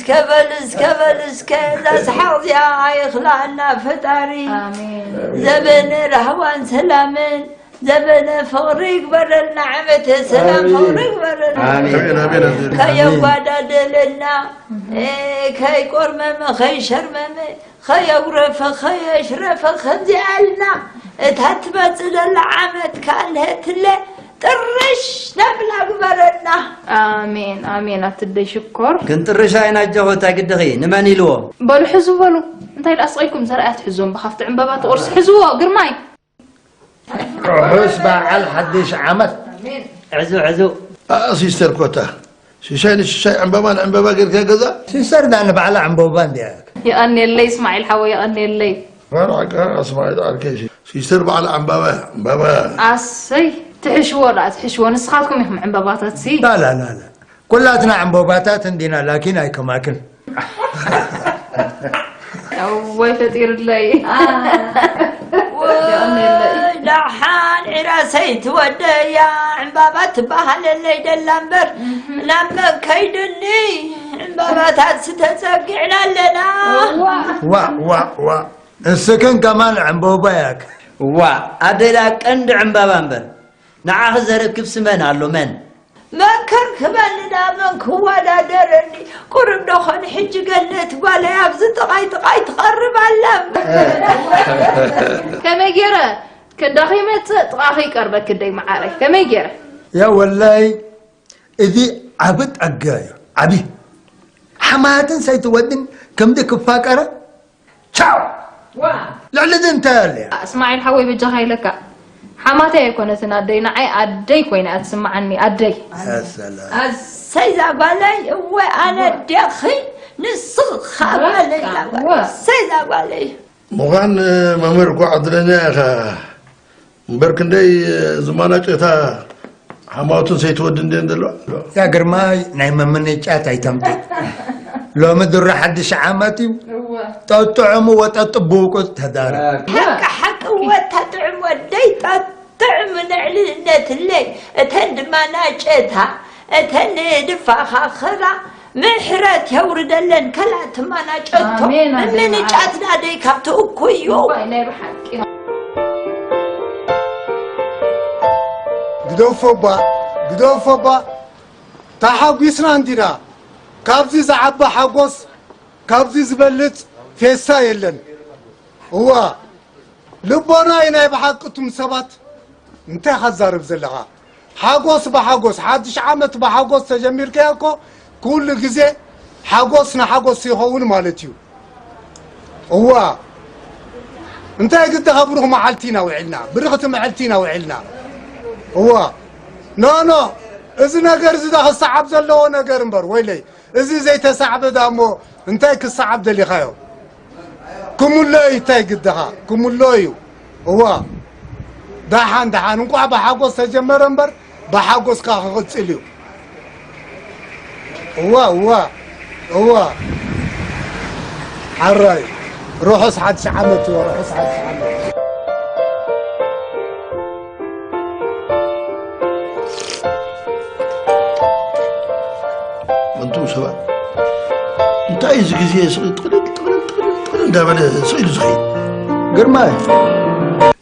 ከበልስ ከበልስ ከዛ ሰሓቕ እዚኣ ኣይኽላኣና ፈጣሪ። ዘበነ ራህዋን ሰላምን ዘበነ ፍቕሪ ይግበረልና። ዓመተ ሰላም ፍቕሪ ይግበረልና። ከየጓዳደለና፣ ከይቆርመመ ከይሸርመመ ከየጉረፈ ከየሽረፈ ከምዚኣልና እታ ትመጽእ ዘላ ዓመት ከኣ ንህትለ ጥርሽ ነብላ ግበረና። ኣሜን ኣሜን። ኣትደይ ሽኮር። ክንጥርሻ ኢና ኣጆኺ፣ እንታይ ግድኺ? ንመን ኢልዎ? በሉ ሕዙ በሉ። እንታይ ደኣ ስቕ ኢልኩም ዘርኣያ ትሕዙ እምባ፣ ካብቲ ዕምበባ ትቑርሲ ሕዝዎ። ግርማይ። ርሑስ በዓል ሓድሽ ዓመት። ሕዙ ሕዙ። ኣኣ ሲስተር ኮታ፣ ሽሻይ ንሽሻይ ዕምበባ ንዕምበባ ጌርካ ገዛ። ሲስተር ዳ ንባዕላ ዕምበባ እንድያ። የቐንየለይ እስማዒል ሓወይ፣ የቐንየለይ። መርዓካ ኣስማዒል ዓርከይ፣ ሲስተር በዓል ዕምበባ እያ፣ ዕምበባ። ኣሰይ ትሕሽዎ ደኣ ትሕሽዎ፣ ንስኻትኩም ኢኹም ዕምበባታት ሲ። ላላላላ፣ ኩላትና ዕምበባታት እንዲና ላኪን ኣይከማክን። እዋይ ፈጢርለይ። ደሓን ዒራ ሰይትወደያ ዕምባባ ትበሃለለይ ደላ እምበር ናብ መን ከይድኒ ዕምባባታት ስተጸጊዕና ኣለና። ዋ ዋ ዋ፣ እስክን ከማን ዕምበባ ያክ። ዋ ኣደዳ ቀንዲ ዕምባባ እምበር ንዓኺ ዘረክብ ስመን ኣሎ መን? መን ከርክበኒ ዳ መን ክወዳደረኒ? ቁሩብ ዶ ኾን ሕጂ ገነት ጓለይ ኣብዚ ጥቓይ ጥቓይ ትቐርብ ኣላ እምበር። ከመይ ገይረ ክንዳኺ ይመጽእ ጥቓኺ ይቀርበኪ ደይ መዓረይ? ከመይ ገይረ? ያ ወላይ እዚ ዓቢ ጸጋ እዩ፣ ዓቢ። ሓማትን ሰይትወድን ከምዚ ክፋቀረ ቻው። ልዕሊ እዚ እንታይ ኣለያ? እስማዒል ሓወይ በጃኻ ኢለካ ሓማተይ ኣይኮነትን ኣደይ፣ ንዓይ ኣደይ ኮይና እያ ትስምዓኒ ኣደይ። ኣሰላ። ኣሰይ ዛጓለይ እወ ኣነ ኣዴኺ ንስኺ ኻባለይ ዛጓለይ። እወ። ኣሰይ ዛጓለይ። ምዃን መምህር እኳ ዕድለኛ ኢኻ። እምበር ክንደይ ዝማናጨታ ሓማውትን ሰይትወድን እንድየን ዘለዋ። ያ ግርማይ ናይ መመነጫት ኣይተምጽእ። ሎሚ ድሮ ሓድሽ ዓመት እዩ። እወ። ጠጥዕሙ ወጠጥ ብውቁጥ ተዳረ። ሓቂ ሓቂ ወታ ጥዕም ወደይ ጠጥዕም ንዕልነትለይ እተን ድማ ናጨታ እተን ድፋኻኸራ ምሕረት የውርደለን ከላትማና ጨቶ ኣሜን፣ ኣሜን። ምምንጫትና ደይ ካብቲ እኩዩ። እዋይ፣ ናይ ብሓቂ። ግደፎባ፣ ግደፎባ፣ ተሓጒስና እንዲና። ካብዚ ዝዓቢ ሓጎስ፣ ካብዚ ዝበልጽ ፌስታ የለን። እዋ፣ ልቦና እዩ ናይ ብሓቂ እቱም ሰባት። እንታይ ኢኻ ትዛረብ ዘለኻ? ሓጎስ ብሓጎስ፣ ሓድሽ ዓመት ብሓጎስ ተጀሚርካዮ እኮ፣ ኩሉ ግዜ ሓጎስ ንሓጎስ ይኸውን ማለት እዩ። እዋ፣ እንታይ ግድኻ ብሩኽ መዓልቲ ኢና ውዒልና፣ ብርኽቲ መዓልቲ ኢና ውዒልና። እዋ፣ ኖ፣ ኖ፣ እዚ ነገር እዚ ዶ ክሰዓብ ዘለዎ ነገር እምበር፣ ወይለይ፣ እዚ ዘይተሳዕበ ዳ እሞ እንታይ ክሰዓብ ደሊኻዮ? ክምሎ እዩ፣ እንታይ ግድኻ? ክምሎ እዩ። እዋ፣ ደሓን፣ ደሓን፣ እንቋዕ ብሓጎስ ተጀመረ እምበር፣ ብሓጎስ ከኣ ክቕጽል እዩ። እዋ፣ እዋ፣ እዋ። ሓራይ፣ ርሑስ ሓድሽ ዓመት እዎ፣ ርሑስ ሓድሽ ዓመት። ኣንቱም ሰባት፣ እንታይ እዚ ግዜ ስቕ ጥቕልል፣ ጥቕልል፣ ጥቕልል፣ ጥቕልል እንዳበለ ስቕ ኢሉ ዝኸይድ? ግርማይ፣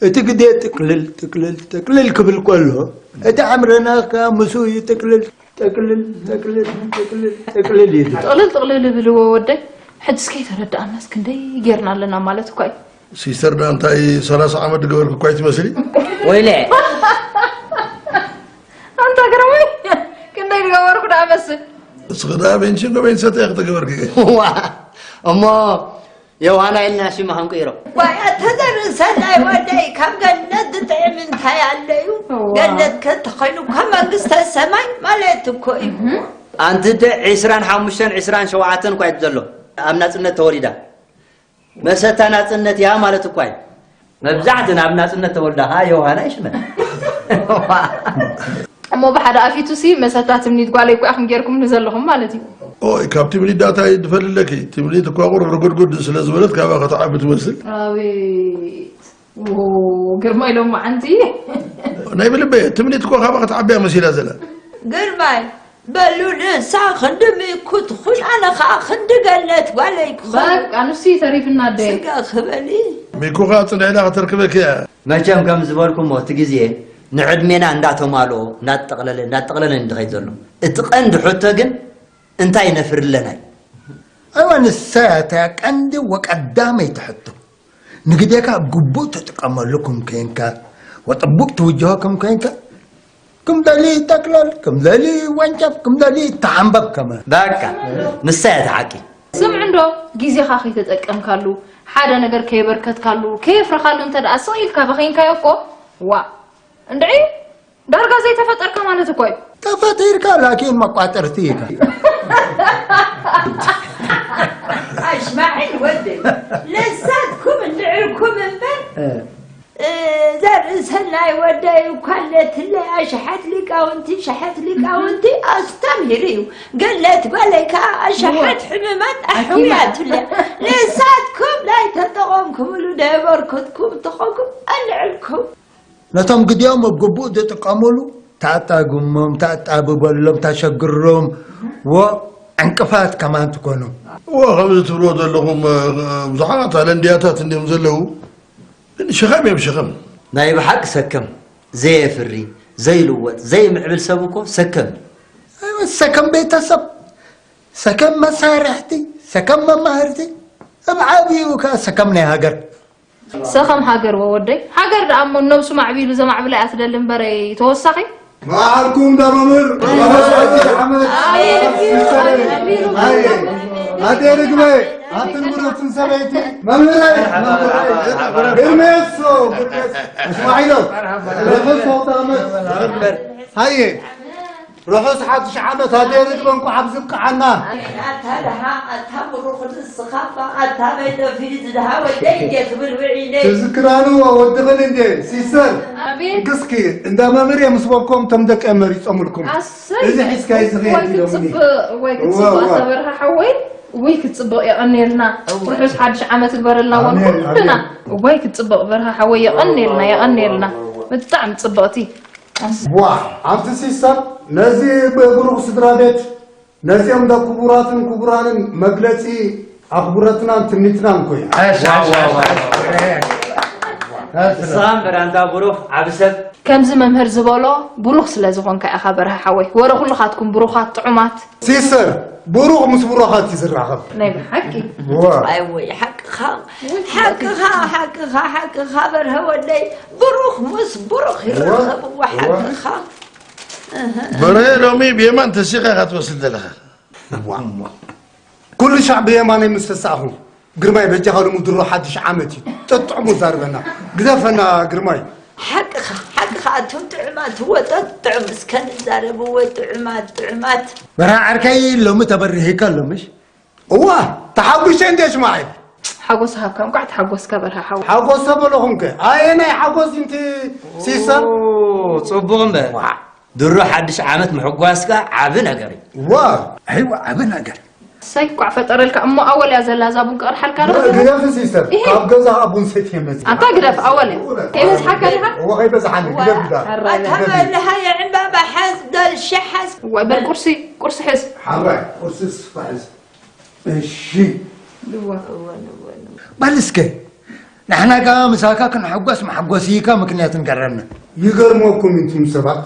እቲ ግዜ ጥቕልል፣ ጥቕልል፣ ጥቕልል ክብል ከሎ፣ እቲ ኣምርና ከኣ ምስኡ እዩ ጥቕልል፣ ጥቕልል፣ ጥቕልል፣ ጥቕልል፣ ጥቕልል እዩ ዝብል። ጥቕልል፣ ጥቕልል ይብል እዎ ወደይ። ሕጅስ ከይተረድኣናስ ክንደይ ጌርና ኣለና ማለት እኳ እዩ። ሲስተር ዳ እንታይ ሰላሳ ዓመት ዝገበርኩ እኳ ኣይትመስሊ። ወይለ። ኣንታ ግርማይ፣ ክንደይ ዝገበርኩ ደኣ መስል። እስኺ ደኣ ቤንቺንጎ ቤንሰተ ኢኺ ተገበርኪ። ዋ፣ እሞ ዮሃና ኢልና ሽማ ክንቅይሮ። ዋይ፣ ኣተዘርሰናይ ወደይ፣ ካብ ገነት ዝጥዕም እንታይ ኣለዩ? እዋ። ገነት ከተኾይኑ ካብ መንግስተ ሰማይ ማለት እኮ እዩ። ኣንቲ ደ ዒስራን ሓሙሽተን ዒስራን ሸውዓተን እኳ እዩ ዘሎ። ኣብ ናጽነት ተወሊዳ። መሰታ ናጽነት እያ ማለት እኳ እዩ። መብዛሕትን ኣብ ናጽነት ተወልዳ ኸዓ ዮሃና ይሽመን። እሞ ብሓደ ኣፊቱ ሲ መሰታ ትምኒት ጓለይ እኮ ኢኹም ጌርኩምኒ ዘለኹም ማለት እዩ። ኦይ፣ ካብ ትምኒት ዳታ ይድፈልለኪ። ትምኒት እኳ ቁሩብ ርጉድጉድ ስለ ዝበለት ካባ ከተዓቢ ትመስል። ኣቤት። ዎ፣ ግርማይ ሎማዓንቲ። ናይ ብልበ ትምኒት እኮ ካባ ከተዓብያ መሲላ ዘላ። ግርማይ፣ በሉ ንሳ ክንዲ ሚኩ ትኹን፣ ኣነ ኸዓ ክንዲ ገነት ጓለይ ክኸውን። በቃ ንሱ እዩ ተሪፍና ኣደይ። ስጋ ክበሊ። ሚኩ ኸዓ ጽንዕላ ከተርክበኪ እያ። መቸም ከም ዝበልኩሞ እቲ ግዜ ንዕድሜና እንዳተማልኦ እንዳጠቕለለ እንዳጠቕለለ እንድኸይድ ዘሎ። እቲ ቀንዲ ሕቶ ግን እንታይ ነፍሪ ኣለና እዩ። እወ ንሳ እያ እታ ቀንዲ ወቀዳመይቲ ሕቶ። ንግዜካ ብግቡእ ትጥቀመሉ ከም ኮንካ፣ ወጥቡቅ ትውጅሆ ከም ኮንካ፣ ከም ደሊ ይጠቅለል፣ ከም ደሊ ይወንጨፍ፣ ከም ደሊ ይተዓንበብ ከመ። በቃ ንሳ እያ እቲ ሓቂ። ስምዕ እንዶ፣ ግዜኻ ከይተጠቀምካሉ፣ ሓደ ነገር ከየበርከትካሉ፣ ከየፍረኻሉ እንተ ደኣ ስቕ ኢልካ በኺንካዮ እኮ፣ ዋእ፣ እንድዒ ዳርጋ ዘይተፈጠርካ ማለት እኮ እዩ። ተፈጢርካ ላኪን መቋጠርቲ ኢኻ። ኣሽማዒል ወደይ፣ ንሳትኩም እንድዕርኩም እምበር፣ እ። እ፣ ዘርእሰናይ ወደይ እኳ ኣለትለይ ኣሽሓት ሊቃውንቲ፣ ሸሓት ሊቃውንቲ ኣስተምሂሩ እዩ። ገለት ጓለይ ከኣ ኣሽሓት ሕሙማት ኣሕውያትለያ። ንሳትኩም ናይ ተጠቐምኩምሉ ደበርኩትኩም ተኾንኩም ኣልዕልኩም። ነቶም ግዲኦም ኣብ ግቡእ ዝጥቀሙሉ፣ ታጣጉሞም፣ ታጣብበሎም፣ ታሸግሮም፣ ወ ዕንቅፋት ከማን ትኮኑ። እዎ፣ ከምዚ ትብልዎ ዘለኹም፣ እ፣ ብዙሓት ኣለንድያታት እንዲዮም ዘለዉ፣ ግን ሽኸም እዮም ሽኸም። ናይ ብሓቂ ሰከም፣ ዘየፍሪ፣ ዘይልወጥ፣ ዘይምዕብል ሰብ እኮ ሰከም እዩ። ኣይወ፣ ሰከም ቤተሰብ፣ ሰከም መሳርሕቲ፣ ሰከም መማህርቲ፣ ኣብ ዓብዩ ከኣ ሰከም ናይ ሃገር። ሰኸም ሃገር ወወደይ፣ ሃገር ደኣ እሞ ነብሱ ማዕቢሉ ዘማዕብላ እያ ትደሊ እምበረይ ተወሳኺ። መዓልኩም ዳ መምህር፣ መምህር ሓጂ ሓመድ፣ ኣየ፣ ኣየ፣ ኣየ፣ ኣደ ርግበ፣ ኣትን ብሩትን ሰበይቲ፣ መምህረይ፣ መምህረይ፣ ግርሜሶ፣ ግርሜስ፣ እስማዒሎ፣ ርሑስ ሰውታ ዓመት። ሃየ። ርሑስ ሓድሽ ዓመት ኣደይ ርግበ እንኳዕ ብዝብቅዓና። ኣታ ደሃ፣ ኣታ ብሩኽ ንስኻ እባ፣ ኣታ በይዶ ፊሊት ደሃ ወደይ እንዴ ክብል ውዒለይ። ትዝክራሉ ወድኽን እንዴ ሲስተር? ኣቤት። ግስኪ እንዳ መምህር እየ ምስ በልኩም እቶም ደቂ እየ መሪጾምልኩም። ኣሰይ። እዚ ሒዝካ እዩ ዝኸይድ ወይ ኢሎምኒ። ክትጽብቕ፣ ወይ ክትጽብቕ እወ፣ እወ። ኣታ በርሃ ሓወይ፣ ወይ ክትጽብቕ የቐንየልና። እወ። ርሑስ ሓድሽ ዓመት ይግበረልና ኣሜን፣ ንኩልና። ኣሜን። ወይ ክትጽብቕ በርሃ ሓወይ፣ የቐንየልና፣ የቐንየልና። እወ፣ እወ፣ እወ። ብጣዕሚ ጽብቕቲ። ዋ፣ ኣንቲ ሲስተር፣ ነዚ ብሩኽ ስድራ ቤት፣ ነዚኦም ዶ ክቡራትን ክቡራንን መግለጺ ኣኽብሮትናን ትምኒትናን እኮ እዩ። ኣሽ፣ ኣሽ፣ ኣሽ፣ ኣሽ። ንስኻ እምበር ኣንታ ብሩኽ ዓቢ ሰብ። ከምዚ መምህር ዝበሎ ብሩኽ ስለ ዝኾንካ ኢኻ በርሀ ሓወይ። ወረ ኩልኻትኩም ብሩኻት ጥዑማት። ሲስተር፣ ብሩኽ ምስ ብሩኻት እዩ ዝራኸብ። ናይ ብሓቂ። ዋ። ኣይ ወይ ሓቅኻ፣ ሓቅኻ፣ ሓቅኻ፣ ሓቅኻ በርሀ ወደይ። ብሩኽ ምስ ብሩኽ ይራኸብ። ዋ፣ ዋ። ሓቅኻ። በርሀ ሎሚ ብየማን ተሲኻ ኢኻ ትመስል ዘለኻ። ዋ፣ ዋ። ኩሉ ሻዕ ብየማነይ ምስ ተሳእኹ፣ ግርማይ በጃኻ ሎሚ ድሮ ሓድሽ ዓመት እዩ። ጠጥዕሙ ዛርበና። ግደፈና ግርማይ። ሓቅኻ፣ ሓቅኻ ኣቱም ጥዑማት እወ ጠጥዑም እስከ ንዛረብ እወ ጥዑማት፣ ጥዑማት። በርሀ ዓርከይ ሎሚ ተበሪሂካ ኣሎ ምሽ? እዋ፣ ተሓጒሰ እንዴ እስማዒል? ሓጎስ ሃብካ፣ እንቋዕ ተሓጎስካ በርሀ ሓወይ። ሓጎስ ተበለኹምከ? ኣየናይ ሓጎስ እንቲ ሲስተር? ኦ፣ ጽቡቕ እምበር። ዋ። ድሮ ሓድሽ ዓመት ምሕጓስካ ዓቢ ነገር እዩ። ዋ፣ ኣይዋ፣ ዓቢ ነገር። እሰይ፣ እንቋዕ ፈጠረልካ። እሞ ኣወል እያ ዘላ እዛ ቡን ክቕድሓልካ ዶ? ግደፊ ሲስተር፣ እሂ። ካብ ገዛ ቡን ሰትየ መጽእ። ኣንታ ግደፍ፣ ኣወል እያ። ከይበዝሓካ ዲኻ? እወ፣ ከይበዝሓኒ፣ እዋ፣ ግደፍ ግዳ። ኣታ ግደፊ። በልሃ የዕምባባ ሓዝ፣ ገልሺ ሓዝ። እዋይ፣ በል ቁርሲ፣ ቁርሲ ሕዝ። ሓራይ፣ ቁርሲ ስፋ ሕዝ። እሺ። እዋ። እወን፣ እወን፣ እወን። በል እስከ፣ ንሕና ከኣ ምሳካ ክንሕጎስ መሐጎሲካ ምክንያት ንገረና። ይገርመኩም እንቱም ሰባት፣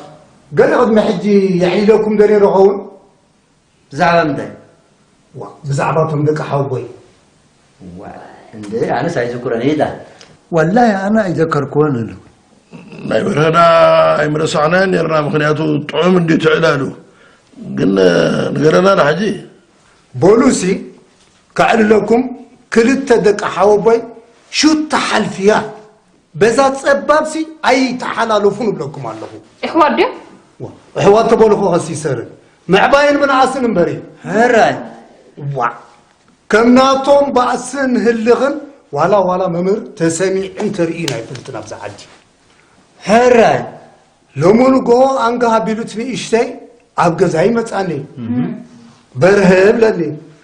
ገለ ቅድሚ ሕጂ የዕሊለኩም ዶ ነይሩ ኸውን? ብዛዕባ ምንታይ? ዋ፣ ብዛዕባ እቶም ደቂ ሓወቦይ። ዋ፣ እንደ ኣነስ ኣይዝክሮን እየ ዳ። ወላሂ ኣነ ኣይዘከርክዎን ኣለኹ። ናይ በርሀና ኣይምረሳዕናዮን ነይርና፣ ምኽንያቱ ጥዑም እንድዩ ትዕላሉ። ግን ንገረና ዳ ሕጂ። በሉሲ፣ ከዕልለኩም፣ ክልተ ደቂ ሓወቦይ ሹታ ሓልፍያ፣ በዛ ጸባብሲ ኣይተሓላለፉን እብለኩም ኣለኹ። ኣሕዋት ድዮም? ዋ፣ ኣሕዋት ተበልኹ ከሲሰርን፣ ምዕባይን ምንኣስን እምበሪ። ሕራይ። ዋ፣ ከም ናቶም ባእስን ህልኽን ዋላ ዋላ መምህር ተሰሚዕን ተርእዩን ኣይፈልጥን ኣብዛ ዓዲ። ሕራይ። ሎሚ ንግሆ ኣንጋ ኣቢሉ እቲ ንእሽተይ ኣብ ገዛ ይመጻኒ። እህ። በርሀ እብለኒ።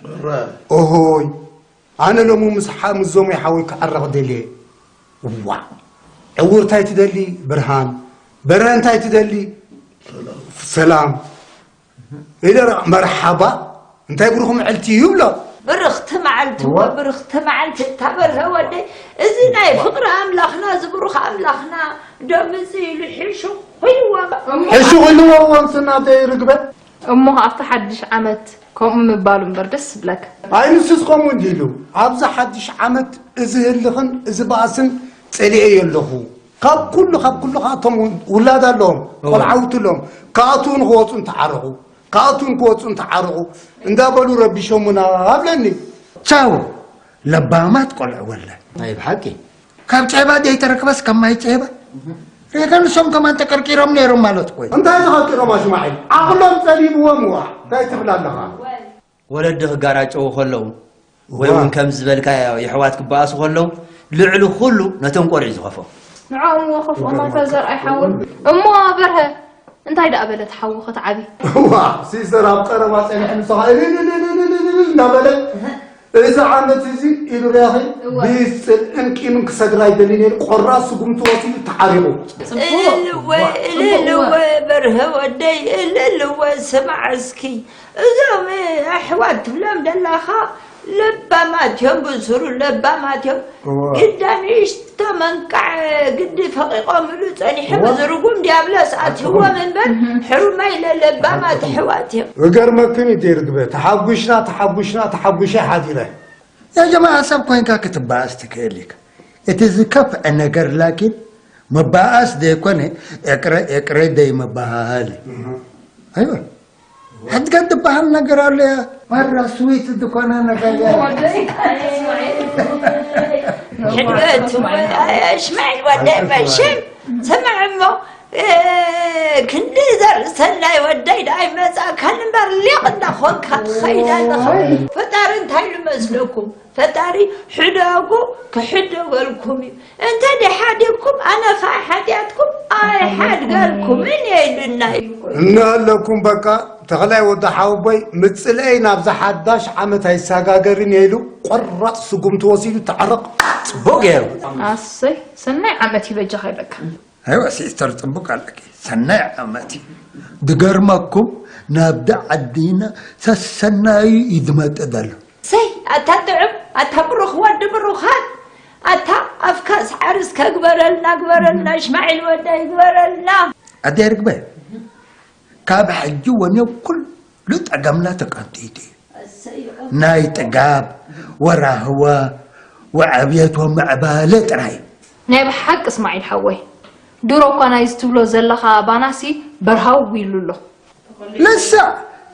ሕራይ። ኦሆይ፣ ኣነ ሎሚ ምስ ሓ-፣ ምስ ዞመይ ሓወይ ክዕረቕ ደልየ። እዋእ፣ ዕውር እንታይ ትደሊ ብርሃን? በርሀ እንታይ ትደሊ ሰላም? ኢለ፣ መርሓባ፣ እንታይ ብሩኽ መዓልቲ ይብሎ። ብርኽቲ መዓልቲ እወ። እወ ብርኽቲ መዓልቲ እታ በርሀ ወደይ፣ እዚ ናይ ፍቕሪ ኣምላኽና፣ እዚ ብሩኽ ኣምላኽና ዶ ምጽእ ኢሉ ሒሹ ኹይዋ። ሕሹ ክልዎ ወንስና ዘይርግበ። እሞ ኣብቲ ሓድሽ ዓመት ከምኡ ምባሉ እምበር ደስ ዝብለካ። ኣይ ንሱስ ከምኡ እንዲ ኢሉ፣ ኣብዚ ሓድሽ ዓመት እዚ ህልኽን እዚ ባእስን ጸሊኤዮ ኣለኹ። ካብ ኩሉ ካብ ኩሉ ከኣቶም ውላድ ኣለዎም፣ ቆልዓውቲ ኣለዎም፣ ከኣትዉ ንኽወፁ እንተዓረቑ፣ ከኣትዉ ንክወፁ እንተዓረቑ እንዳበሉ ረቢሾሙና ኣብለኒ። ቻው ለባማት ቆልዑ ወለ። ናይ ብሓቂ። ካብ ጨባ ደይተረክበስ ካብ ማይ ጨባ ሬጋ ንሶም ከማን ተቀርቂሮም ነይሮም ማለት እኮ እዩ። እንታይ ተቐርቂሮም ኣሽማዒል? ዓቕሎም ጸቢብዎም እዋ እንታይ ትብል ኣለኻ? ወለዲ ክጋራጨዉ ከለዉ ወይ እውን ከምዚ ዝበልካዮ የሕዋት ክበኣሱ ከለዉ ልዕሊ ኩሉ ነቶም ቆልዑ እዩ ዝኸፍኦም። ንዕኦም እሞ ከፍኦም ኣታ ዘርኣይ ሓወይ። እሞ በርሀ እንታይ ደኣ በለት ሓዊ ክትዓቢ? እዋ ሲስተር ኣብ ቀረባ ጸኒሐ ንስኻ እልልልልልልልል እንዳበለ እዚ ዓመት እዚ ኢሉ ርያኺ እወ። ብጽልእን ቂምን ክሰግር ኣይደልን እየ ኢሉ ቆራስ ስጉምቲ ወሲዱ ተዓሪቑ። ጽቡቕ። እልልወ ጽቡቕ እልልወ እወ። በርሀ ወደይ እልልወ ስማዕ እስኪ እዞም ኣሕዋት ትብሎም ደላኻ ለባማት እዮም ብስሩ ለባማት እዮም እወ። ግዳ ንእሽቶ መንቃዕ ግዲ ፈቒቖምሉ ጸኒሑ እወ። ብዝርጉም ዲያብሎስ ኣትህዎም እምበር ሕሩመይ ለለባማት ኣሕዋት እዮም። እገርመክን እዩ ደይርግበ ተሓጒሽና ተሓጒሽና ተሓጒሸ ሓዲረ። ያ ጀማዓ ሰብ ኮይንካ ክትበኣስ ትክእል ኢካ። እቲ ዝከፍአ ነገር ላኪን ምባኣስ ዘይኮነ እቅረ እቅረ ደይ ምባሃል እዩ። ኣይወ ሕድገት ዝበሃል ነገር ኣሎ ያ ማራ ስዊት ዝኾነ ነገር ያ። ሕድገት እሽማዒል ወደይ መሽም ስምዕ እሞ ክንዲ ዘርእሰናይ ወደይ ደኣ ይመጻእካኒ እምበር ሊቕ እንዳኾንካ ትኸይድ ኣለኻ። ፈጣሪ እንታይ ኢሉ መስለኩም? ፈጣሪ ሕደጉ ክሕደገልኩም እዩ። እንተ ደይሓደግኩም ኣነ ኸኣ ሓጢኣትኩም ኣይሓድገልኩምን እየ ኢሉና እዩ። እናሃለኩም በቃ ተኽላይ ወዲ ሓወቦይ ምጽልኤይ ናብዛ ሓዳሽ ዓመት ኣይሰጋገርን እየ ኢሉ ቆራጽ ስጉምቲ ወሲዱ ተዓረቕ። ጽቡቕ ገይሩ። ኣሰይ ሰናይ ዓመት ይበጃኻ ይብለካ። ኣይዋ ሲስተር ጽቡቅ ኣለኪ ሰናይ ዓመት እዩ ድገርመኩም ናብዚ ዓዲና ሰሰናዩ እዩ ዝመጽእ ዘሎ ሰይ ኣታ ጥዑም ኣታ ብሩኽ ወዲ ብሩኻት ኣታ ኣፍካ ሰዓሪ እስከ ግበረልና ግበረልና እሽማዒል ወደይ ግበረልና ኣደይ ርግበ ካብ ሕጂ ወንዮ ኩሉ ጸገምና ተቀንጢጡ እዩ ናይ ጥጋብ፣ ወራህዋ፣ ወዕብየት ወምዕባለ ጥራይ። ናይ ብሓቂ እስማዒል ሓወይ፣ ድሮ እኳ ናይዚ ትብሎ ዘለኻ ባናሲ በርሃው ኢሉ ኣሎ። ለሳዕ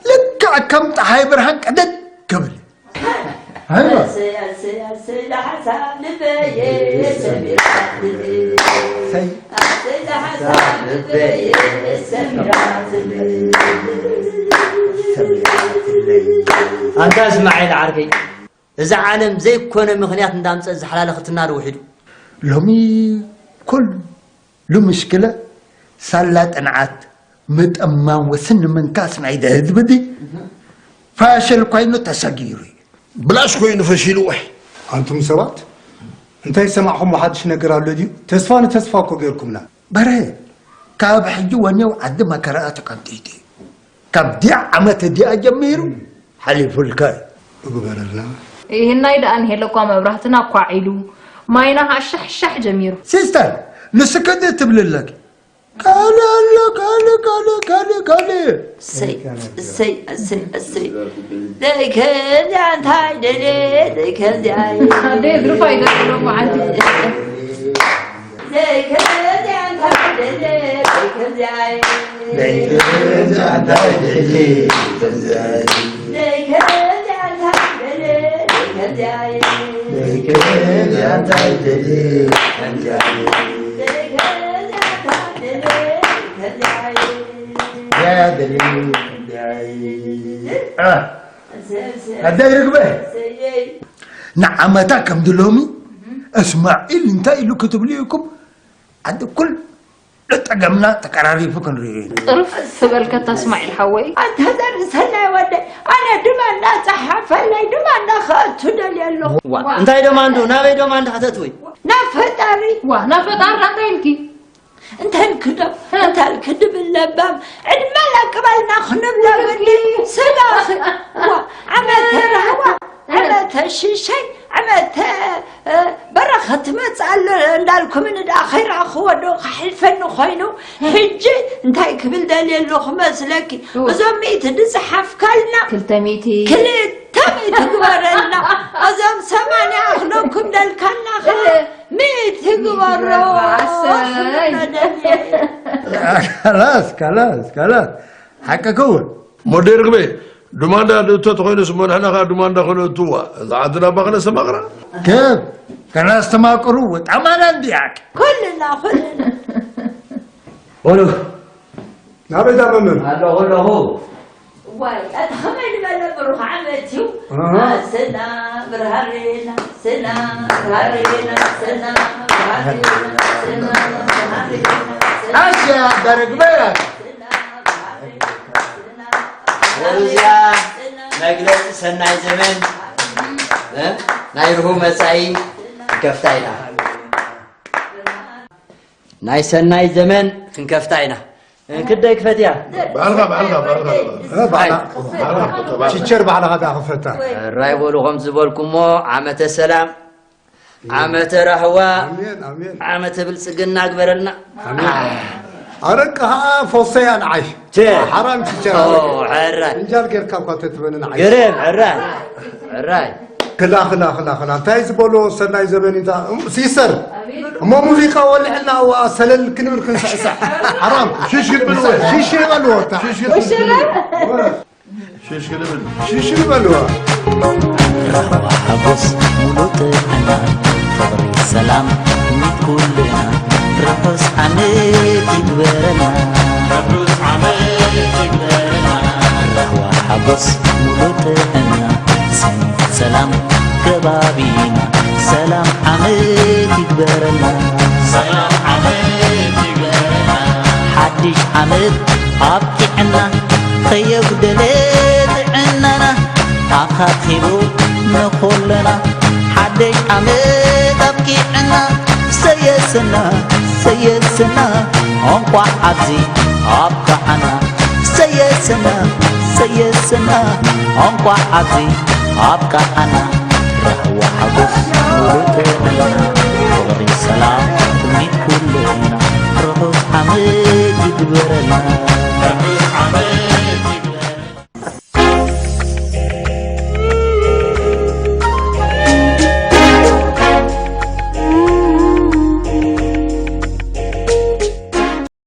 ልክዕ ከም ጸሓይ ብርሃን ቀደድ ክብል። ኣንታ እስማዒል ዓርከይ፣ እዛ ዓለም ዘይኮነ ምኽንያት እንዳምጸት ዝሓላለኸትና ዶ ውሒዱ። ሎሚ ኩሉ ምሽክለ ሳላ ጥንዓት ምጥማም ወስኒ ምንካስ ናይ ህዝቢ ድዩ ፋሽል ኮይኑ ተሰጊሩ እዩ። ብላሽ ኮይኑ ፈሺሉ ወይ። ኣንቱም ሰባት እንታይ ዝሰማዕኹሞ ሓድሽ ነገር ኣሎ ድዩ? ተስፋ ንተስፋ እኮ ገይርኩምና። በረ ካብ ሕጂ ወኔው ዓዲ መከራኣ ተቐንጢጡ እዩ። ካብ ዲኣ ዓመት እዲኣ ጀሚሩ ሓሊፉልካ እዩ። እግበረልና። ይህናይ ደኣ ንሄለኳ መብራህትና ኳዕ ኢሉ ማይና ከዓ ሻሕ ሻሕ ጀሚሩ። ሲስተር ንስከ ትብልለኪ ካልእ ኣሎ ካልእ ካልእ ካልእ ካልእ። እሰይ እሰይ እሰይ እሰይ። ደይ ከዚኣ እንታይ ደልየ ደይ ከዚኣ። ኣደይ ድርፋ ይደርፍ ሎሚ መዓልቲ። ደይ ከዚኣ እንታይ ደልየ ደይ ከዚኣ። ደይ ከዚኣ እንታይ ደልየ ደይ ከዚኣ። ደይ ከዚኣ እንታይ ደልየ ደይ ከዚኣ። ደይ ከዚኣ እንታይ ደልየ ደይ ከዚኣ። ኣደይ ርግበ ንዓመታ ከምዚ ሎሚ እስማዒል እንታይ ኢሉ ክትብሉ ኢኩም ዓዲ ኩሉ ጠገምና ተቀራሪፉ ክንሪኦ ኢና። ጥርፍ በልከታ እስማዒል ሓወይ። ኣንታ ዘርእሰናይ ወደይ ኣነ ድማ እናፀሓፈለይ ድማ እናኸእቱ ደልየ ኣለኹ። ዋ እንታይ ደማንዱ ናበይ ደማንዱ ከተእትዊ? ናብ ፈጣሪ። ዋ ናብ ፈጣሪ እንታይ ኢልኪ? እንተልክዶ እንተልክድብል ለባም ዕድመ ለቅበልና ክንብሎ ግዲ ስጋኺ ዋ ዓመተ ራህዋ ዓመተ ሽሸይ ዓመተ በረኸት ትመጽእ ኣሎ እንዳልኩምኒ ደኣ ከይረኣኽዎ ዶ ክሕልፈኒ ኮይኑ ሕጂ እንታይ ክብል ደልየ ኣለኹ መስለኪ እዞም ሚእቲ ዝጸሓፍካልና ክልተ ሚእቲ ክልተ ሚእቲ ግበረልና እዞም ሰማንያ ኣኽለኩም ደልካና ኸዓ ሚእቲ ግበሮ ካላስ ካላስ ካላስ ሓቅኪ እውን ሞዴ ርግበይ ዱማንዳ ንእቶ ተኾይኑስ እሞ ንሕና ከዓ ዱማንዳ ከነእትዋ እዛ ዓድና እባ ከነስተማቕራ ከብ ከነስተማቅሩ ወጣማና እንዲያቅ ኩልና ኩልና ወሎ ናበይ ዳ መምህር ኣለኹ ኣለኹ ዋይ ኣታ ከመይ ዝበለ ብሩኽ ዓመት እዩ ኣሃ። ኣሰና ብርሃሬና ሰና ብርሃሬና ሰና ብርሃሬና ሰና ብርሃሬና ሰና ኣስያ በረግበያ ወሩዝያ መግለፂ ሰናይ ዘመን እ? ናይ ርሁው መፃኢ ንከፍታ ኢና ናይ ሰናይ ዘመን ክንከፍታ ኢና እንክደይ ክፈትያ ባዕልኻ ባዕልኻ ባዕልኻ ቲቸር ባዕልኻ ዳ ክፈታ ራይ በሉ ከም ዝበልኩሞ ዓመተ ሰላም ዓመተ ራህዋ ዓመተ ብልፅግና ግበረልና ኣረቂ ከዓ ፈሰያ ንዓይ ሓራም ቲቸር ሕራይ እንጃል ጌርካ እኳ ተትበኒ ንዓይ ግርም ሕራይ ሕራይ ክላ ክላ ክላ ክላ እንታይ ዝበልዎ ሰናይ ዘበን እንታ ሲስተር እሞ ሙዚቃ ወልዕልና ዋ ሰለል ክንብል ክንስዕስዕ ሓራም ሽሽ ግድብልዎ ሽሽ ይበልዎ እታ ሽሽ ግድብል ሽሽ ይበልዎ ራህዋ ሓጎስ ሙሉእ ጥዕና ፍቕሪ ሰላም ሚት ኩልና ርሑስ ዓመት ይግበረና ርሑስ ዓመት ይግበረና ራህዋ ሓጎስ ሙሉእ ጥዕና ሰላም ከባቢና ሰላም ዓመት ይግበረና ሰላም ዓመት ይግበረና ሓድሽ ዓመት ኣብቂዕና ከየጉደለ ጥዕናና ኣኻኺቡ ንኹልና ሓድሽ ዓመት ኣብቂዕና ሰየስና ሰየስና እንቋዕ ኣብዚ ኣብቅዓና ሰየስና ሰየስና እንቋዕ ኣብዚ ኣብቅዓና ራህዋ ሓጎስ ሙሉእ ጥዕና ፍቕሪ ሰላም ትምኒት ኩሉ ኢና ርሑስ ዓመት ይግበረልና